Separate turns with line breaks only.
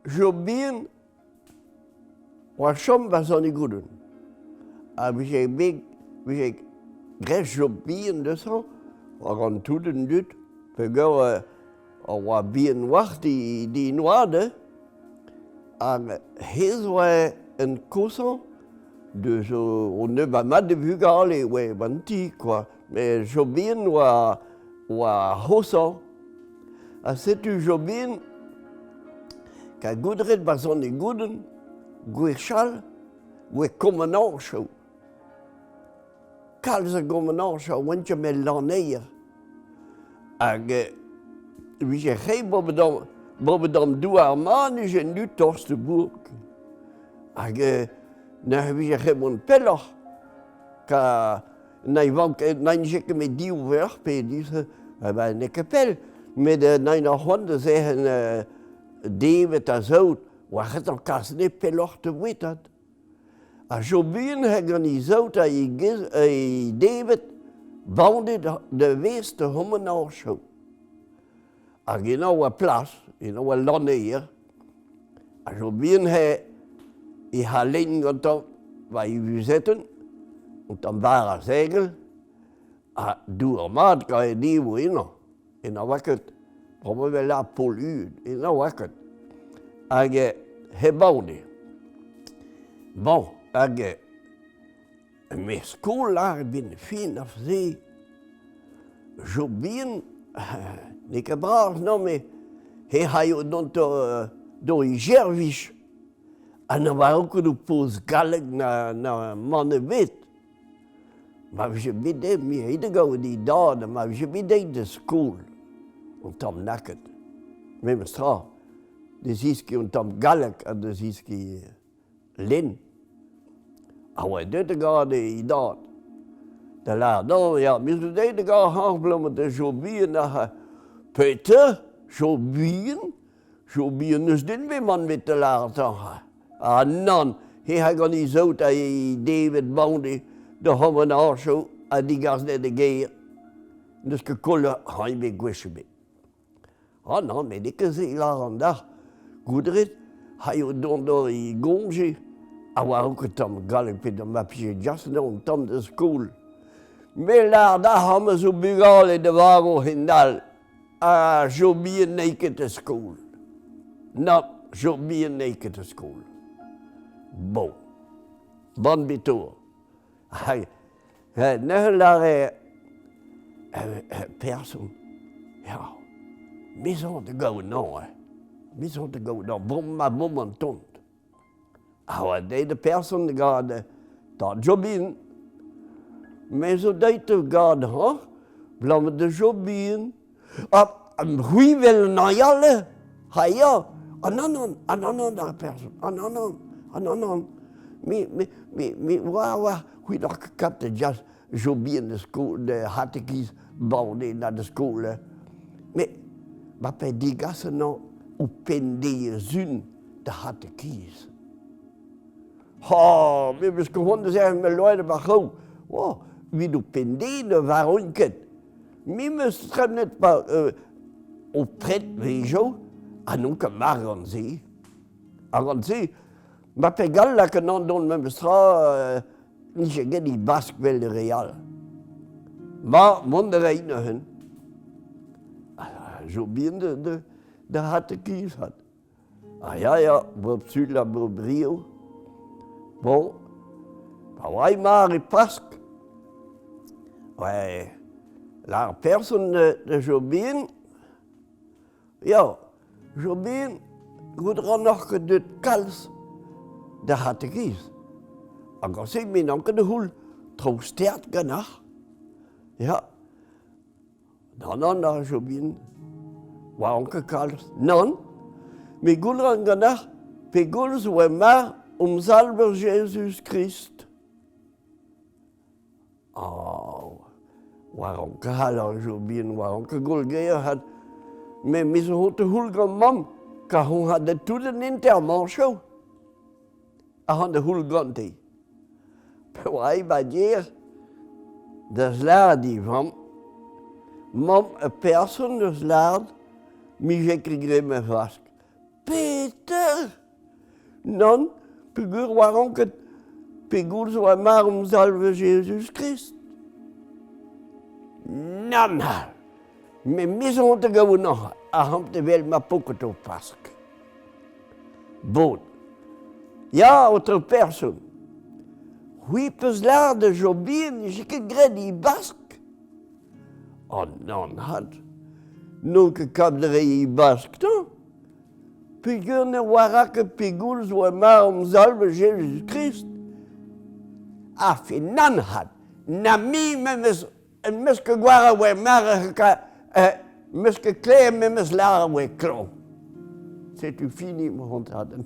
Job bihan oa chom 'ba Sant-Nigouden. Ha vije bet vije graet Job bihan deusañ war an tout an dud peogwir a oa bihan 'walc'h din oad hein. Hag hezh oa en kozhañ deus o nebeut mat e vugale oa 'ba an ti kwa. Met Job bihan oa oa ar c'hoshañ. Ha setu Job bihan ka goudret 'ba Sant-Nigouden gwechall oa komananchoù. Kalz a gomananchoù a oant ket met lanneier. Hag e vije re bob d'an douar-mañ nije nu tost bourk. Hag neuze vije re mont pelloc'h ka na vank na nije ket met div veur pe div ben n'eo ket pell met na int c'hoant da zerc'hen devet ha saout war retañ kas ne pelloc'h da vouetat. Ha Job-bihan gant he saout ha he devet bandet da vez da chom an archoù. Hag eno oa plas, eno oa lanneier. Ha Job-bihan he c'halenn gantañ war e vuzetenn, un tamm bara segel, ha dour mat gant e devo eno. En a oa ket, bremañ eo polluet, en a oa ket. Hag hep aon eo. Bon, hag me skol lâret din fin ar se, Job bihan, n'eo ket bras non met he c'haio dont d'o servij ha na oa ket o poz galleg na mann ebet. Ma vije bet dezhi, me aet da gaout e dad ha ma vije bet dezhi da skol, un tamm naket. Memes tra, da zeskiñ un tamm galleg ha da zeskiñ lenn. A oa deuet da gaout e dad. Da lâret non, ya, me zo deuet da gaout ac'hanoc'h abalamour da Job bihan ac'h Petra? Job bihan? Job bihan n'eus den bet mann bet da lâret ac'h Ah nann, he a gant he saout ha he devet bemdez da chom an archoù ha degas anezhe da gêr. N'eus ket kollet hañ ebet gwech ebet. Ah nann, met n'eo ket se 'lâran deoc'h. Goût a rit, ha eo dont d'ober e goñje a oa ket tamm galleg pe ma pije jas anezhañ un tamm da skol. Me 'lâr deoc'h amañ zo bugale da varv hend-all. Ha Job bihan n'eo ket da skol. Nann, Job bihan n'eo ket da skol. Bon, bon betour. Hag neuze 'lâre person, ya, me zo da gaout 'nañ hein, me zo da gaout 'nañ, bon ma mamm an tont. A oa deuet da person da gad tad Jobin. Me zo deuet da gad hañ, 'balamour da Jobin. Ha c'hwi 'wel an all eo? Ha ya, an anon, an anon ar person, an anon, an anon. Me, me, me, me oa oa, c'hwi n'oc'h ket kaptet just Jobin da skol, da c'hatekiz bande na da skol. Met ma pe degas anezhañ ho penn dezhi sun da c'hatekiz. Ha, me 'meus ket c'hoant da zerc'hel ma loen war c'hraou. Oh, evit ho penn dezhi ne varvin ket. Me 'meus tremenet pa ho pred 'vezioù ha n'on ket marv gant se. Ha gant se, ma pe gall lakaat an dont memes tra Nije get he bask 'vel re all. Ma, mont a ray neuze. Zo bihan da, da c'hatekiz hat. Ah ya, ya, bep sul ha bep brio. Bon, pa oa mare Pask, ouais, lar person da zo bihan, Ya, Jobin, goût 'ran oc'h ket deuet kalz d'ar c'hatekiz. Ha gant-se me n'on ket da c'houl traoù stert ganeoc'h. Ya, nann, nann, nann, Jobin, oa ket kalz. Nann, me goût 'ran ganeoc'h pegoulz oa mar hom Salver Jezuz-Krist. War an kahal ar bihan war an goll-gaer had me me zo te c'houl gant mamm kar hon had da tout an intermañchoù ac'han da c'houl gante. Pe oa ba dier da zlad e vamm. Mamm ur person eus lard, mije ket graet ma fask. Peter! Nann, peogwir oa ranket pegoulz oa marv Salver Jezuz-Krist. Nann! Me 'mezon da gaout ac'hant evel ma poket ho Pask. Bon. Ya, aotrou person, c'hwi 'peus lâret da Job bihan ne vije ket graet e Bask? Oh nann 'vat, n'on ket kap da reiñ e Bask 'tañ. Peogwir ne oara ket pegoulz oa marv Salver Jezuz-Krist. Afe nann 'vat, na me memes 'm eus ket gwar a oa marv 'm eus ket klevet memes lâr a oa klañv. Setu fini ma c'hontadenn.